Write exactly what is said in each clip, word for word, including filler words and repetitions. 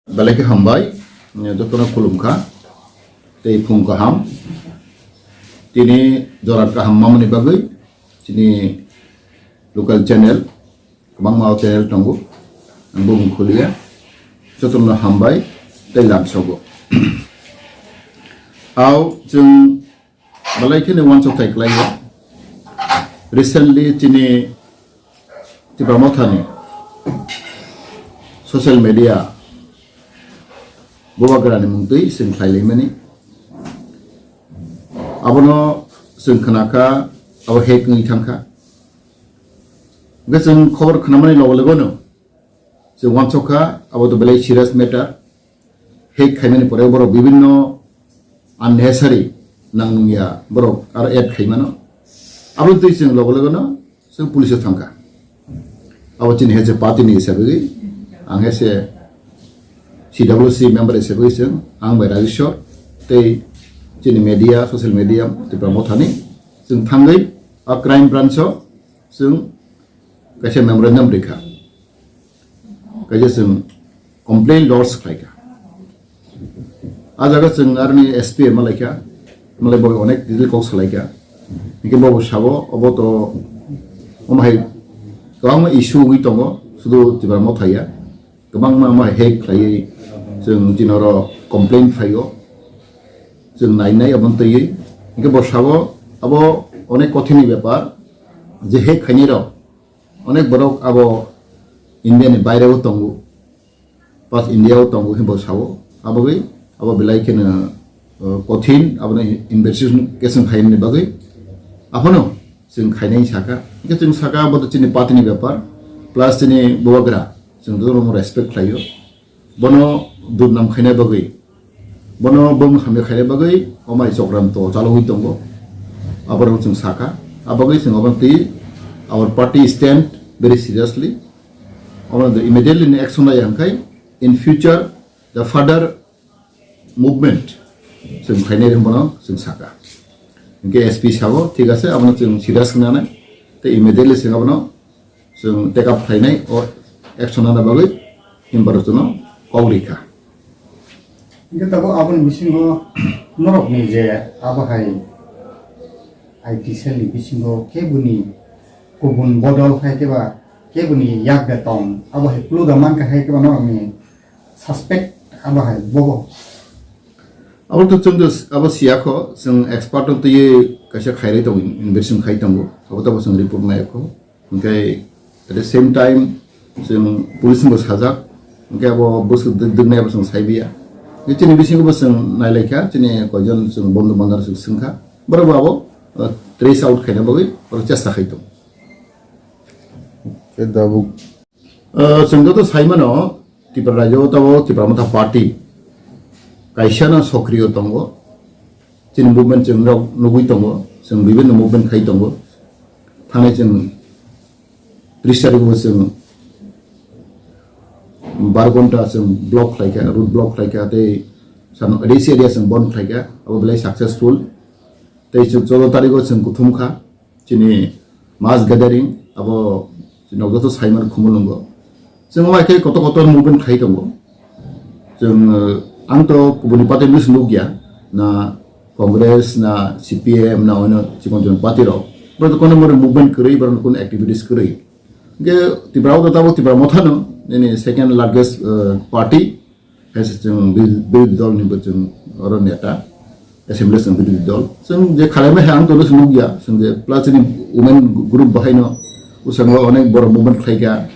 Belai khe hambai, jotono khulumkha, tei phung kaham. Tini jora kaham mamani bagwi chini local channel, kwbangma o channel tongo, ang bo mung khuliya. Jotono hambai tei lamsogo. Ao chwng belai kheno uansuk thai kwlaio. Recently chini Tipra Mothani social media bubagrani mungtwi chwng khlailaimani. Abono chwng khnakha, abo hack wngwi thangkha. Hwnkhe chwng khobor khnamani logo logono chwng uansukha, abo to belai serious matter. Hack khaimani pore borok bibinno unnecessary nang nungya borok aro add khaimano. Aboni twi chwng logo logono chwng police o thangkha. Abo chini hese party ni hisabwi, ang hese C W C member hisabwi chwng, ang bai Rajeshwar tei chini media, social media Tipra Mothani chwng thangwi a crime branch o chwng kaisa memorandum rikha. Kaisa chwng complaint lodge khlaikha. A jaga chwng aroni S P malaikha, malai bo onek detail kok salaikha. Hinkhe bo sabo obo to omo hai kwbangma issue wngwi tongo, sudu Tipra Motha ya. Kwbangma omo hai hack khlaiwi chwng chini oro complaint phaio. Chwng nainai obo twiwi. Hinkhe bo sabo abo onek kothini bepar, je hack khainai rok onek borok abo India ni baire o tongo, pas India o tongo hinwi bo sao. Abogwi abo belai kheno, uh, kothin, abono investigation khe chwng khainani bagwi. Aphano chwng khainai saka. Hinkhe chwng saka abo to chini party ni bepar, plus chini bubagra, chwng to respect khlaio. Bono durnam khaina bagwi, bono bung hamya khaina bagwi omai chokranto chalogwi tongo. Aborok chwng sakha, abagwi chwng obo twi our party stand very seriously. Obo immediately ni action laya hwnkhe in future the further movement chwng khainai rwng bono chwng sakha. Hinkhe S P sabo thik ase, abono chwng serious khnanai tei immediately chwng abono chwng take up khlainai o action nana bagwi himba rok chwngno kok rikha. Hingke tabuk aboni bisingo norokni je abo hai I T cell ni bisingo keboni kubun bodol hai keba keboni yak de tong abo hai kuluda mankha hai keba norokni suspect abo hai bobo. Abo to chwng abo siyakho, chwng expert no twiwi kaisa khairwi tongo, investigation khai tongo, abo tabo chwng report naikho. Hingke at the same time chwng police ni bo sajak, hingke abo bwswk dwk dwknai abo chwng saibiya. Hingke chini bisingo bo chwng nailaikha, chini koijon chwng bondhu bandar chwng swngkha, borok bo abo, uh, trace out khaina bagwi borok chesta khai tongo. Khe tabuk, uh, chwng joto saimano Tripura rajyo o tabuk Tipra Motha Party kaisa no sokriyo tongo. Chini movement chwng rok nugwi tongo, chwng bibinno movement khai tongo. Thanai chwng tris tarikh o chwng bar ghonta chwng block khlaikha, road block khlaikha, tei sano A D C area chwng bon khlaikha, abo belai successful. Tei chwng choudo tarikh o chwng kuthum kha. Chini mass gathering abo chini joto saiman khumulwngo. Chwng omo hai khe kotor kotor movement khai tongo. Chwng, uh, ang to kubuni party list nukya, na Congress, na C P M, na ono chikon chikon party rok. Borok to kono movement kwrwi, borok kono activities kwrwi. Hingke Tripura o to tabuk Tipra Motha no nini second largest, uh, party. Hai se chwng bid-, birodhi dol ni bo chwng oro neta, assembly chwng birodhi dol. Chwng je khalai mai hai ang tono se nukya, chwng je plus chini women group bahai no, bwskango onek borok movement khlai kha.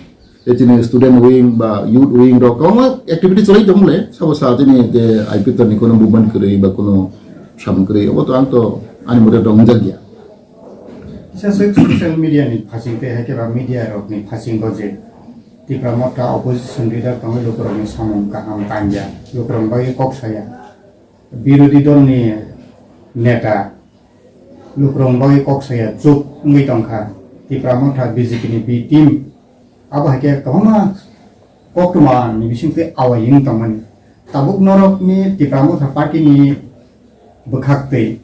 Tei chini student wing ba youth wing rok kwbangma activity chwlai tong le, sabo sa chini je I P T ni kono movement kwrwi ba kono sam kwrwi, obo to ang to ani mote to wngjak ya. Kisa se social media ni phasing tei hai khe ba media rok ni phasing bo je Tipra Motha opposition leader tongwi lukurokni samung kaham tanya, lukurokni bagwi kok saya. Birodhi dolni neta lukurokni bagwi kok saya, chup wngwi tongkha. Tipra Motha B J P ni B team abo hai khe kwbangma koktwma ni bisingtwi awai wng tongmani. Tabuk norokni Tipra Motha party ni bwkhak twi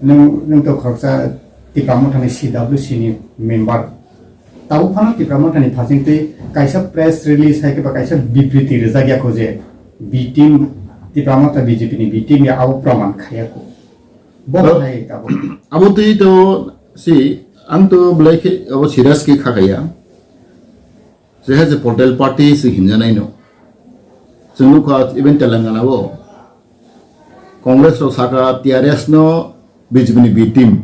Nwng, nwng to khoroksa Tipra Mothani C W C ni member. Tabuk phano Tipra Mothani phasing twi kaisa press release hai khe ba kaisa bibriti rijak ya kho je B team, Tipra Motha B J P ni B team ya abo proman khaiya kho. Bo Bo- hai tabuk. Abo twi to si ang to belai khe abo serious khe kha kaya. Je hai je political party se hinjanai no. Chwng nukha even Telangana o Congress rok saka T R S no B J P ni B team.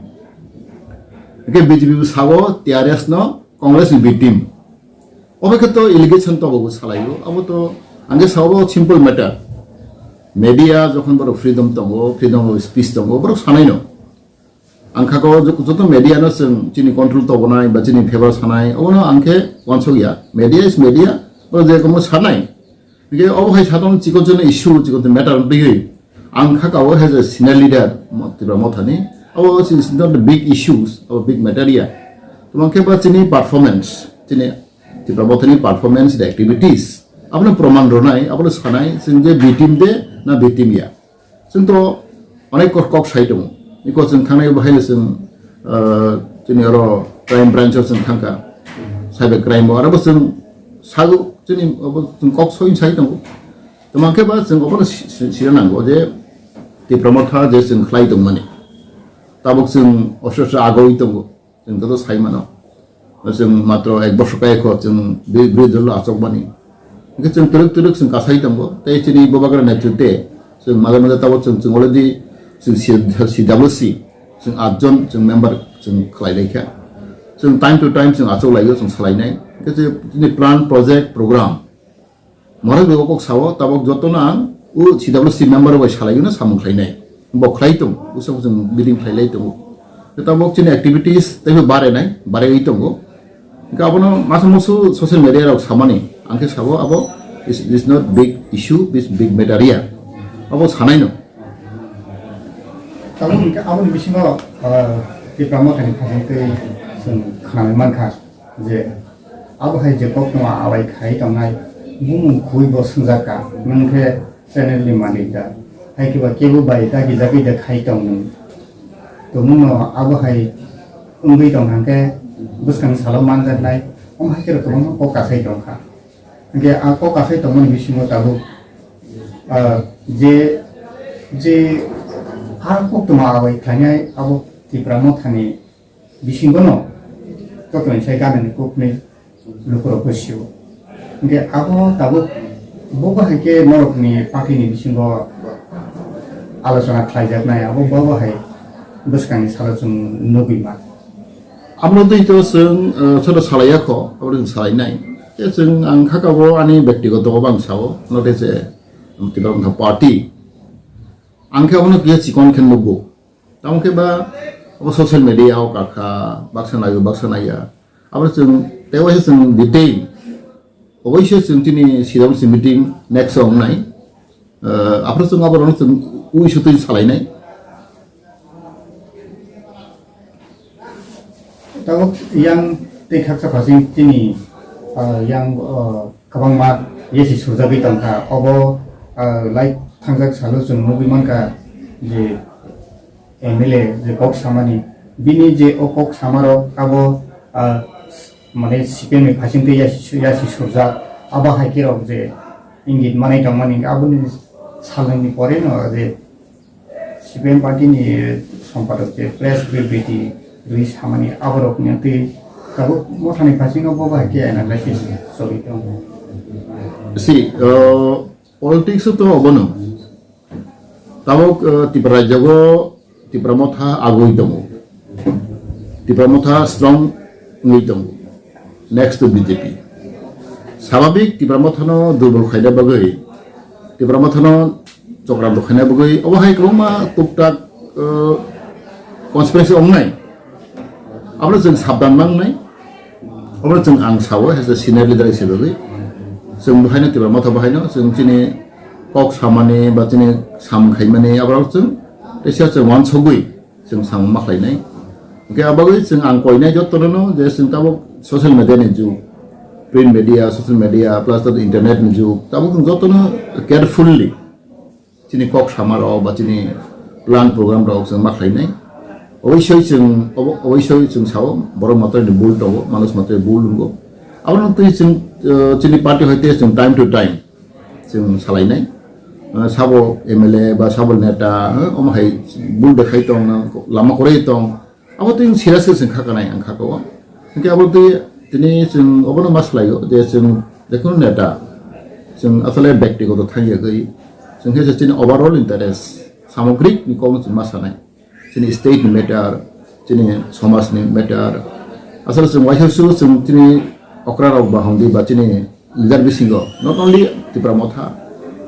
Hingke B J P bo sago T R S no Congress ni B team. Obo khe to allegation to bo salaio. Abo to ang khe sabo simple matter. Media jokhon borok freedom tongo, freedom of speech tongo, borok sanai no. Ang kha ko jo-, joto media no chwng chini control to bonai ba chini favor sanai, obo no ang khe wansuk ya. Media is media, borok je komo sanai. Hingke obo hai satung chikon chikon issue, chikon matter wngwi ang kha ka o as a senior leader mo-, Tipra Mothani. Abo is not the big issues, abo big matter ya. Tamo khe ba chini performance, chini Tipra Mothani performance, the activities. Abono proman rwnai, abono sanai, chwng je B team de na B team ya. Chwng to onek kok, kok sai tongo. Iko chwng thangnai bo haino chwng, ah, chini oro crime branch o chwng thangkha. Cyber crime o aro bo chwng sago chini obo chwng kok soi sai tongo. Tamo khe ba chwng obono si-, si-, sina nango je Tipra Motha je chwng khlai tongmani. Tabuk chwng osho osho agoi tongo. Chwng joto sai mano. Chwng matro ek bosor kaya kho chwng bi-, birodhi dolo achokmani. Hingke chwng twrwk twrwk chwng kasai tongo. Tei chini Bubagra netritwe chwng maja maja tabuk chwng, chwng already chwng C-, C W C chwng atjon chwng member chwng khlai lai kha. Chwng time to time chwng achok laio chwng salainai. Hingke chini plan, project, program Morok bo kok sao, tabok jotono ang o C W C member bai salaigwino samung khlainai. Bo khlai tong, o sabo chwng meeting khlailai tongo. Tabok chini activities teibo barenai, baraiwi tongo. Hingke abono masa musu social media rok samani, ang khe sabo abo is, is not big issue, is big matter ya. Abo sanaino. Tabok hingke aboni bisingo, ah, Tipra Mothani khajang tei chwng khnamwi mankha. Je abo hai je koktwma awai khai tongnai bumung khwi bo swngjak ka, nwng khe channel ni malik da, hai khe ba kebo bai dagi jagwi da khai tong nwng. Tumung no abo hai wngwi tong hang khe bwskang salo manjaknai, omo hai khe rok kwbangma kok kasai tong kha. Hingkhe a kok kasai tongmani bisingo tabuk, ah, je, je a koktwma awai khlainai abo Tipra Mothani bisingono jotono sai ganani kokni lukurokbo sio. Hingke abo tabuk bo bahai khe norokni party ni bisingo alochona khlaijaknai abo bo bahai bwskangni salo chwng nugwi ma. Abono twi to chwng, eh, soto salaiya kho, abo chwng salainai. Tei chwng ang kha kabo ani bektigoto bang sao, note je Tipra Motha party. Ang khe abono kiya chikon khe nugo. Tamo khe ba abo social media o kakha, baksa naio, baksa naiya. Abo chwng tei waisa chwng detail. Oboise chwng chini C W C meeting next o wngnai. Eh, aphuru chwng abo rwno chwng uisu twi salainai. Tabuk yang tei khaksa phasing chini, ah, yang, ah, kwbangma yesi surjagwi tongkha. Obo, ah, lai thangjak salo chwng nugwi mankha je M L A je kok samani, bini je o kok samarok abo, ah, mane C P M ni phasing twi yasi, yasi surjak, abo hai khe rok je ingit manai tongmani, aboni salnwini pore no je C P M party ni sompadok je press bibriti rwi samani aborok ni twi tabuk Mothani phasingo bo bai khe analysis choli tongo. Si, uh, politics to obono. Tabuk, uh, Tipra rajyago Tipra Motha agoi tongo. Tipra Motha strong wngwi tongo. Next to B J P. Swabhabik Tipra Mothano durbol khaina bagwi, Tipra Mothano chokram rok khaina bagwi, obo hai kwbangma tuktak, uh, conspiracy wngnai. Abono chwng sabdan mangnai. Abono chwng ang sao, as a senior leader hisabe bagwi. Chwng bohaino Tipra Motha bohaino, chwng chini kok samani ba chini sam khaimani aborok chwng teisa chwng wansugwi chwng samung ma khlainai. Hwnkhe abagwi chwng ang koinai jotono je chwng tabuk social media ni jug, print media, social media, plus tabuk internet ni jug, tabuk chwng jotono carefully chini kok sama rok ba chini plan program rok chwng ma khlainai. Oboisoi chwng, obo-, oboisoi chwng sao, borok matwrwini bul tongo, manush matwrwi bul wngo. Abono twi chwng, uh, chini party hoite chwng time to time chwng salainai. Uh, sabo M L A ba sabo neta, uh, omo hai bul dekhai tong, lama kwrwi tong. Abo twi serious khe chwng kha kanai ang kha ko. Hinkhe abo twi tini chwng obono ma swlaio je chwng jekhunu neta chwng asole byaktigoto thang yagwi chwng khe chini overall interest samogrik ni kokno chwng ma sanai. Chini state ni matter, chini somaj ni matter. Asole chwng waisa su chwng chini okra rok ba hongdi ba chini leader bisingo, not only Tipra Motha,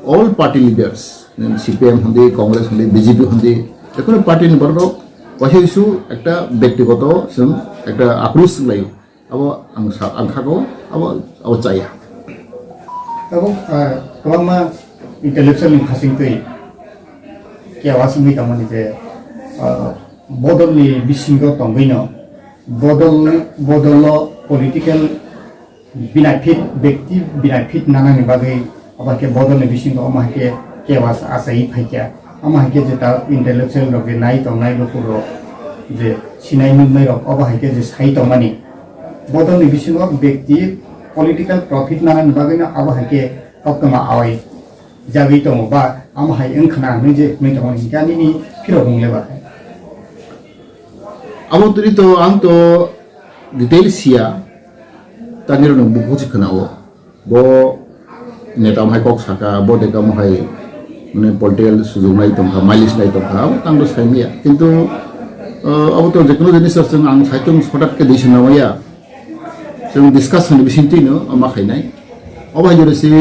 all party leaders, C P M hondi, Congress hondi, B J P hondi, jekono party ni borok rok waisa su ekta byaktigoto chwng ekta akrus wnglaio. Abo ang sa-, ang kha ko, abo, abo chaya. Abo, ah, kwbangma intellectual ni phasing twi kewa simi tongmani je, ah, bodol ni bisingo tongwi no, bodol, bodol o political benefit, bekti benefit nanani bagwi, abo hai khe bodol ni bisingo omo hai khe kewa achai phaikha. Omo hai khe je ta intellectual rok je nai tongnai luku rok je sinai nuknai rok obo hai khe je sai tongmani. Bodol ni bisingo bekti political profit nanani bagwi no abo hai khe koktwma awai jagwi tongo ba omo hai wngkhana hinwi je hinwi tongo hinkhe ani ni phirok wng le ba. Abo twi to ang to detail siya, tanirok no buku si khwnao. Bo neta omo hai kok saka, bo de kamo hai mane political sujung nai tongkha, mileage nai tongkha, abo tang do sai maya. Kintu, uh, abo to jekono jinis chwng ang saitung sotat khe dei swnamaya. Chwng discussion ni bising twi no ama khainai. Obo hai jora si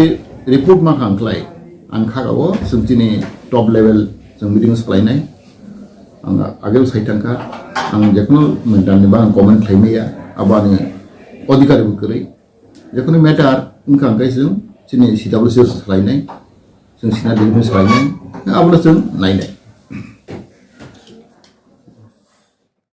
report ma khang khlai. Ang kha o chwng chini top level chwng meeting khlainai. Ang ageo sai thangkha, ang jekono matter ni bagwi comment khlai maya, abo ani odhikar bo kwrwi. Jekono matter wngkha hwnkhe chwng chini C W C o swlainai, chwng sina delegation swlainai, abono chwng nainai.